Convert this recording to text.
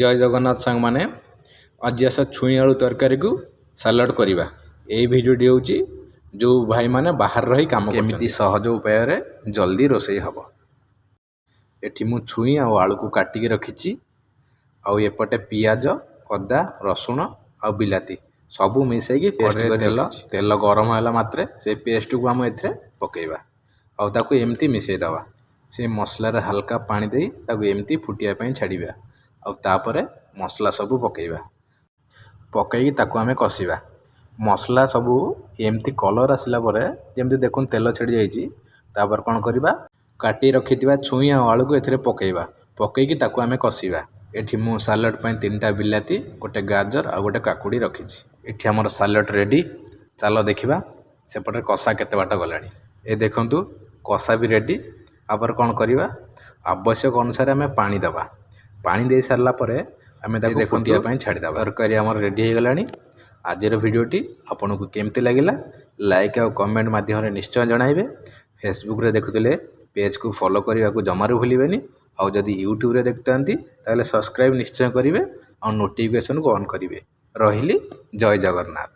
ଜୟ ଜଗନ୍ନାଥ ସାଙ୍ଗମାନେ। ଆଜି ଆସ ଛୁଇଁ ଆଳୁ ତରକାରୀକୁ ସାଲାଡ଼ କରିବା। ଏଇ ଭିଡ଼ିଓଟି ହେଉଛି ଯେଉଁ ଭାଇମାନେ ବାହାରେ ରହି କାମ, କେମିତି ସହଜ ଉପାୟରେ ଜଲ୍ଦି ରୋଷେଇ ହେବ। ଏଠି ମୁଁ ଛୁଇଁ ଆଉ ଆଳୁକୁ କାଟିକି ରଖିଛି, ଆଉ ଏପଟେ ପିଆଜ, ଅଦା, ରସୁଣ ଆଉ ବିଲାତି ସବୁ ମିଶାଇକି ପେଷ୍ଟ କରି। ତେଲ ଗରମ ହେଲା ମାତ୍ରେ ସେ ପେଷ୍ଟକୁ ଆମେ ଏଥିରେ ପକାଇବା ଆଉ ତାକୁ ଏମିତି ମିଶାଇ ଦେବା। ସେ ମସଲାରେ ହାଲକା ପାଣି ଦେଇ ତାକୁ ଏମିତି ଫୁଟିବା ପାଇଁ ଛାଡ଼ିବା, ଆଉ ତାପରେ ମସଲା ସବୁ ପକାଇବା। ପକାଇକି ତାକୁ ଆମେ କଷିବା। ମସଲା ସବୁ ଏମିତି କଲର୍ ଆସିଲା ପରେ, ଯେମିତି ଦେଖନ୍ତୁ ତେଲ ଛାଡ଼ି ଯାଇଛି, ତାପରେ କ'ଣ କରିବା? କାଟି ରଖିଥିବା ଛୁଇଁ ଆଉ ଆଳୁକୁ ଏଥିରେ ପକାଇବା। ପକାଇକି ତାକୁ ଆମେ କଷିବା। ଏଠି ମୁଁ ସାଲାଡ଼ ପାଇଁ 3ଟା ବିଲାତି, ଗୋଟେ ଗାଜର ଆଉ ଗୋଟେ କାକୁଡ଼ି ରଖିଛି। ଏଠି ଆମର ସାଲାଡ଼ ରେଡ଼ି। ଚାଲ ଦେଖିବା ସେପଟରେ କଷା କେତେ ବାଟ ଗଲାଣି। ଏ ଦେଖନ୍ତୁ, କଷା ବି ରେଡ଼ି। ତାପରେ କ'ଣ କରିବା? ଆବଶ୍ୟକ ଅନୁସାରେ ଆମେ ପାଣି ଦେବା। ପାଣି ଦେଇ ସାରିଲା ପରେ ଆମେ ତାକୁ ଫୁଟିବା ପାଇଁ ଛାଡ଼ିଦେବା। ତରକାରୀ ଆମର ରେଡ଼ି ହେଇଗଲାଣି। ଆଜିର ଭିଡ଼ିଓଟି ଆପଣଙ୍କୁ କେମିତି ଲାଗିଲା, ଲାଇକ୍ ଆଉ କମେଣ୍ଟ ମାଧ୍ୟମରେ ନିଶ୍ଚୟ ଜଣାଇବେ। ଫେସବୁକ୍ରେ ଦେଖୁଥିଲେ ପେଜ୍କୁ ଫଲୋ କରିବାକୁ ଜମାରୁ ଭୁଲିବେନି, ଆଉ ଯଦି ୟୁଟ୍ୟୁବରେ ଦେଖୁଥାନ୍ତି ତାହେଲେ ସବସ୍କ୍ରାଇବ୍ ନିଶ୍ଚୟ କରିବେ ଆଉ ନୋଟିଫିକେସନ୍କୁ ଅନ୍ କରିବେ। ରହିଲି, ଜୟ ଜଗନ୍ନାଥ।